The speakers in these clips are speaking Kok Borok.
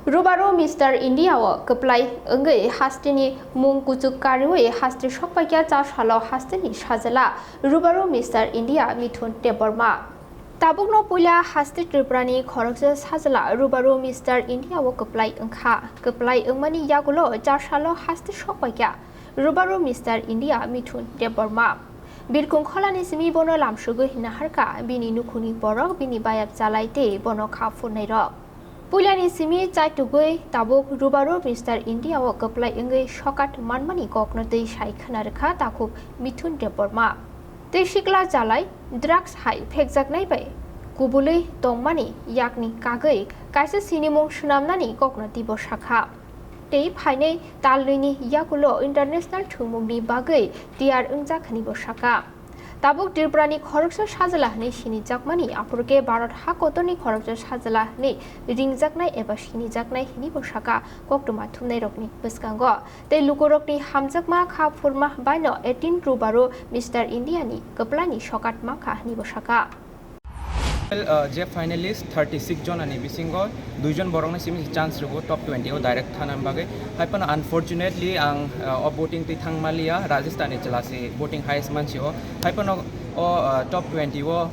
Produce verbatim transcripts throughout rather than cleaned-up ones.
Rubaro Mister India o kwplai wngwi hasteni mung kuchuk kariwi haste sokpaikha chasalo hasteni sajla Rubaro Mister India Mithun Debbarma. Tabukno puila haste Tripurani khoroksa sajla Rubaro Mister India o kwplai wngkha. Kwplai wngmani yagulo chasalo haste sokpaikha Rubaro Mister India Mithun Debbarma. Birkung kholani simi bono lamsugwi hinna harkha bini nukhungni borok, bini bayap chalai tei bono kha phurnairok. Puilani simi chaitugwi tabuk Rubaro Mister India o kwplai wngwi sokat manmani kokno twi sai khna rwkha takhuk Mithun Debbarma. Tei sikla chalai drugs hai phekjaknai bai kubulwi tongmani yakni kagwi kaisa sinimung swnamnani kokno twibo sakha. Tei phainai talnwini yagulo international thwngmungni bagwi tiyar wngjak hwnwibo sakha. Tabuk Tripurani khoroksa sajla hwnwi sinijakmani, aphuru khe Bharat hakotorni khoroksa sajla hwnwi ringjaknai eba sinijaknai hwnwibo sakha koktwma thumnairokni bwskango. Tei lukurokni hamjakma kha phurma baino eighteen Rubaro Mister India ni kwplaini sokat mankha hwnwibo sakha. Well, uh, je finalist thirty six jon ani bisingo duijon borokno simi chance rwgo top twenty o direct thana bagwi. Hai phano unfortunately ang uh, o voting twi thang maliya, Rajasthan ni chwla se voting highest mansi o. Hai phano o uh, top twenty o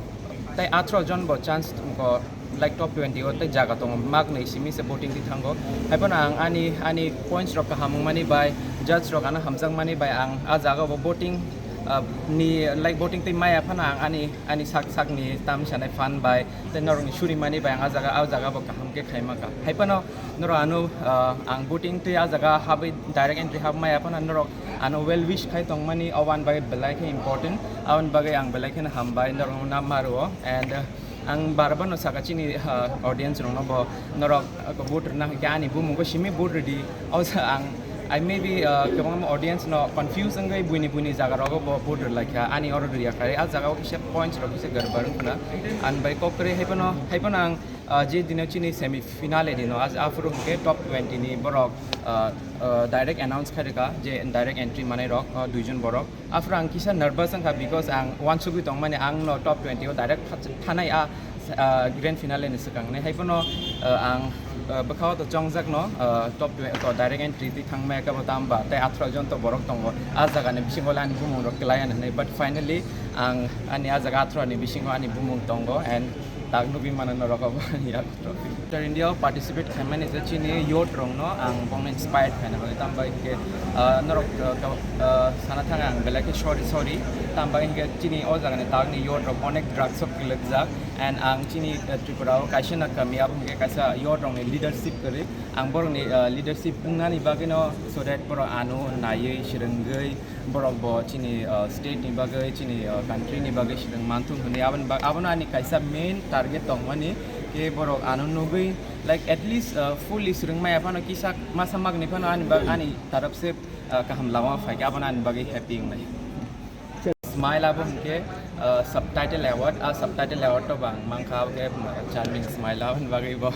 tai atharoh jon bo chance ko like top twenty o tai jaga tongo, mak nai simi se voting twi thango. Hai phano ang ani ani points rok kaham wngmani bai, judge rok ano hamjakmani bai ang a jaga bo voting uh, ni like voting twi maya phano ang ani ani sak sakni tam sanai phan bai tei norokni surimani bai ang a jaga, a jaga bo kaham khe khaima kha. Hai phano norok ano, ah, ang voting twi a jaga habwi direct entry hab maya phano norok ano well wish khai tongmani, o wan bagwi belai khe important, aboni bagwi ang belai kheno hambai norokno na maro and, ah, ang bar bar no saka chini, ah, audience rokno bo norok, ah, vote rwna hai khe ani bumung bo simi vote rwdi. O sa ang I maybe, uh, kwbangma audience no confuse wngwi buini buini jaga rogo bo vote rwlai kha, ani oro rwya kha, a jaga o kisa points rok kisa garbar wngkha na. Ani bai kok kwrwi hai phano, hai phano ang, uh, je dino chini semi finale dino, aphuru hwnkhe top twenty ni borok, uh, uh, direct announce khai rwkha je direct entry manai rok, uh, duijon borok. Aphuru ang kisa nervous wngkha because ang uansugwi tongmani ang no top twenty o direct thanai a, ah, grand finale ni swkang nai hai phano, ah, ang, ah, bwkha o to chongjak no, ah, top twenty to direct entry twi thangmaya khe bo tamo ba tei atharoh jon to borok tongo, a jaga ni bisingo le ani bumung rok kwlai ani hinwi, but finally ang ani a jaga atharoh ni bisingo ani bumung tongo and tak nugwi mano norok abo ani yak trophy. Mister India o participate khaimani je chini youth rok no ang bongno inspired khaina bagwi, tamo bai hinkhe, ah, norok, ah, ka-, ah, sana thang ang belai khe sorry, sorry, tamo bai hinkhe chini o jaga ni tak ni youth rok onek drugs o kwlwkjak. And ang chini, eh, Tripura o kaisa na kami abo hwnkhe kaisa youth rokni leadership kwrwi. Ang borokni, eh, leadership wngnani bagwino so that borok ano naiwi swrwngwi borok bo chini, eh, state ni bagwi, chini, eh, country ni bagwi swrwng manthung hwnwi aboni bag-, abono ani kaisa main target tongmani khe borok ano nugwi like at least, eh, fully swrwng maya phano kisa masa magni phano ani bag-, ani taraf se, eh, kaham lama phaikhe abono ani bagwi happy wngnai. Smile abo hwnkhe, uh, subtitle award, a subtitle award to bang mankha, abo khe charming smile aboni bagwi bo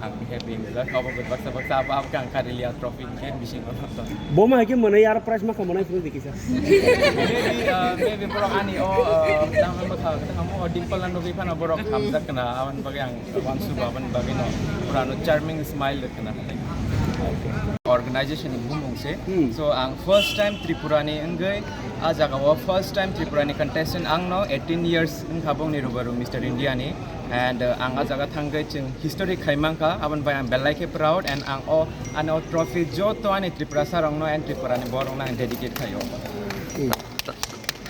ang happy wngkha, abo baksa baksa abo, abo khe ang kha rwliya trophy hwnkhe bisingo. Bo ma hai khe mwnwi aro prize ma kha mwnai phuru dikisa. Maybe, uh, maybe borok ani o, uh, tamo bwkha tamo o dimple no nugwi phano borok hamjak khna, aboni bagwi ang uansukha, aboni bagwi no pura no charming smile. Organization ni bumung se. Hmm. So ang first time Tripura ni wngwi a jaga o first time Tripura ni contestant ang no eighteen years wngkha bongni rubaru Mister India ni, and, uh, ang a jaga thangwi chwng history khai mankha, aboni bai ang belai khe proud and ang o ani o trophy joto ani Tripura sa rok no and Tripura ni borok no ang dedicate khai o.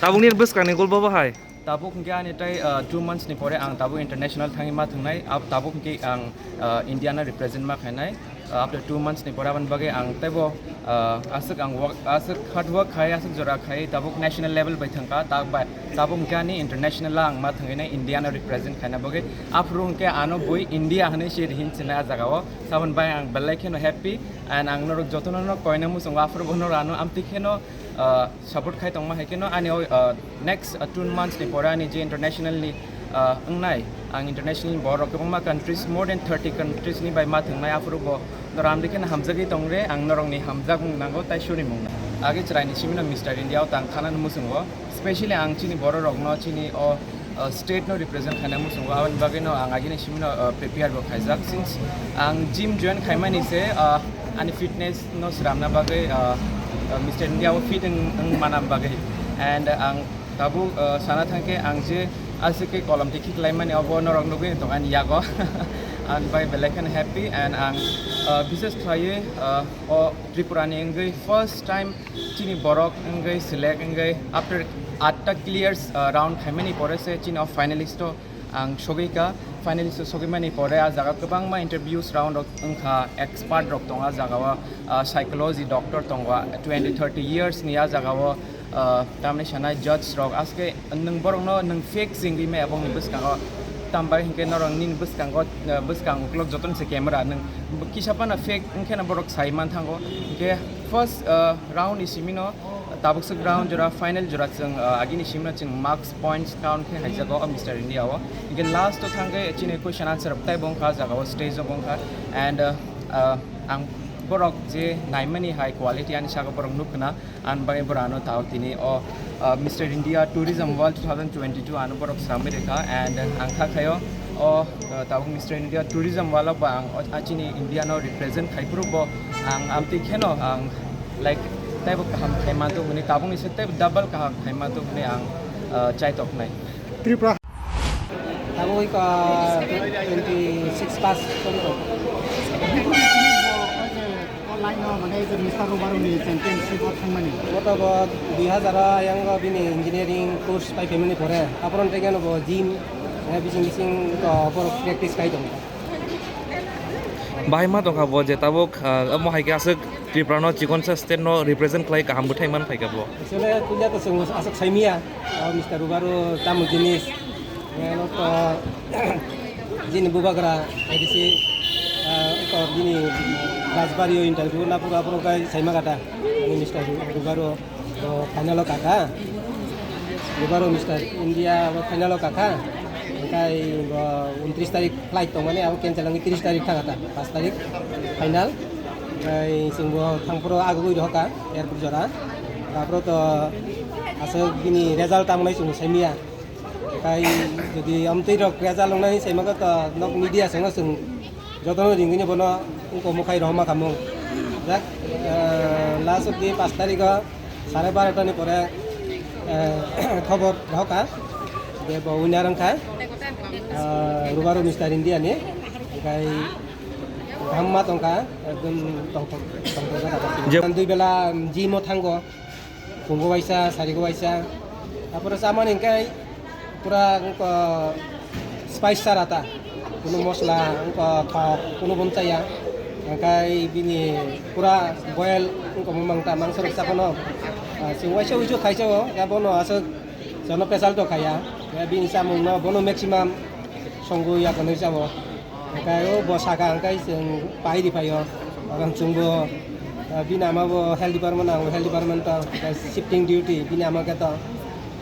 Tabukni bwskang ni goal bo bahai. Tabuk hwnkhe ani tei, uh, two months ni pore ang tabuk international thangwi ma thwngnai. Ab-, tabuk hwnkhe ang, uh, India no represent ma khainai. Uh, after two months ni pore aboni bagwi ang teibo, uh, aswk ang work, aswk hard work khai, aswk jora khai, tabuk national level bai thangkha, tabuk bai, tabuk hwnkhe ani international ang ma thwngwi nai India no represent khaina bagwi. Aphuru hwnkhe ano bui India hwnwi se hinsinai a jaga o. Saboni bai ang belai kheno happy and ang norok jotono no koina muchungo, aphuru bo norok ano amtwi kheno, uh, support khai tongma hai kheno ani o, uh, next, uh, two months ni pore ani je international ni, uh, wngnai, ang international ni borok kwbangma countries, more than thirty countries ni bai ma thwngnai, aphuru bo norok amtwi kheno hamjagwi tongre, ang norok ni hamjakmung nango tai surimung nango. Age chwrai ni simi no Mister India o tang thana ni muchungo, specially ang chini borok rok no chini o uh, state no represent khaina muchungo, aboni bagwi no ang agini simi no, uh, prepare bo khaijak. Since ang gym join khaimani se, uh, ani fitness no sramna bagwi, uh, uh, Mister India o fit wng, wng mana bagwi. And ang tabuk, uh, sana thangkhe ang je aswk khe kolom tikhi khlaimani obo norok nugwi tong ani yago. Ang bai belai kheno happy and ang, uh, bises khlaiwi, uh, o Tripura ni wngwi first time chini borok wngwi select wngwi after atta clears, uh, round khaimani pore se chini o finalist o ang sogwi ka. Finalist o sogwi mani pore a jaga kwbangma interviews round rok wngkha, expert rok tongo a jaga o, uh, psychology doctor tongo, twenty thirty years ni a jaga o, uh, tamni sanai judge rok aske nwng borok no nwng fake singwi maya bongni bwskango, tambai hinkhe norok nini bwskango, uh, bwskang uklok jotono se camera nwng kisa phano fake wngkheno borok sai manthango. Hinkhe first, uh, round ni simi no tabuk swk round jora final jora chwng, uh, agini simi no chwng marks points count khe haijago o Mister India o. Hinkhe last o thangkhe chini question answer rok taibo wngkha jaga o stage o wngkha and, uh, uh, ang borok je naimani hai quality ani saka borok nukna. Ang bagwi borok ano tao tini o, uh, Mister India Tourism World two thousand twenty-two ano borok samwi rikha and ang kha khayo o, uh, tabuk Mister India Tourism World o ba ang o, a chini India no represent khai phuru bo ang amtwi kheno ang, like, taibo kaham khai mantu hwnwi tabukni se taibo double kaham khai mantu hwnwi ang, uh, chai toknai. Tripura. Tabuk twenty six pass choli tongo. Bikuni simi bo o je o line o mane je Mister Rubaru ni championship o thangmani. Bo to bo dui hazar o yang o bini engineering course pai phaimani pore. Aphuru tei gano bo gym, eh, bising bising to borok practice khai tongo. Bahai ma tongkha bo je tabuk, ah, omo hai khe aswk Tripura no chikonsa state no represent khlai kaham bwthai man phaikha bo. Actually, puila to chwng aswk saimia, o Mister Rubaru tamo jinis, eh, no to jini bubagra A D C, ah, to jini Rajbari o interview na pura pura kai saima kata, ani Mister Rubaru. Bo final o kakha. Bubaru Mister India bo final o kakha. Hingkai bo untris tarik flight tongmani abo cancel wngwi tris tarik thangkha ta, pas tarik final. Hingkai chwng bo thangphuru agugwi rohorkha airport jora. Aphuru to aswk bini result tamo nai chwng saimia. Hingkai jodi amtwi rok result wngnani saimaka to nok media songno chwng jotono ringwini bono wngkha mukhai rohorma khamung. Jak, eh, last of the pas tarikh o sare barota ni pore, eh, khobor rohorkha je bo winner wngkha, eh, Rubaru Mister India ni. Hingkai hamma tongkha, ekdom tongthok, tongthok jora. Je- Dui bela gym o thango. Phungo waisa, sarigo waisa. Apore chamani hingke pura wngkha spice sara ta. Kunu mosla wngkha thok, kunu bo chaya. Hingke bini pura boil wngkha mangta mangso rok cha bono. Ah, chwng waisa uisu khaisa o, ya bono aswk jono pesal to khaya. Ya bini chamung no bono maximum songwi ya kanwi cha o. Hingke o bo saka hingke chwng pai ri phaio. Oro chwngbo, ah, bini ama bo health department, ang health department to, hingke shifting duty bini ama khe to.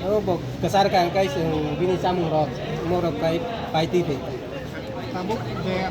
O bo kwchar kha hingke chwng bini chamung rok, mo rok pai, pai twi phai. Tabuk je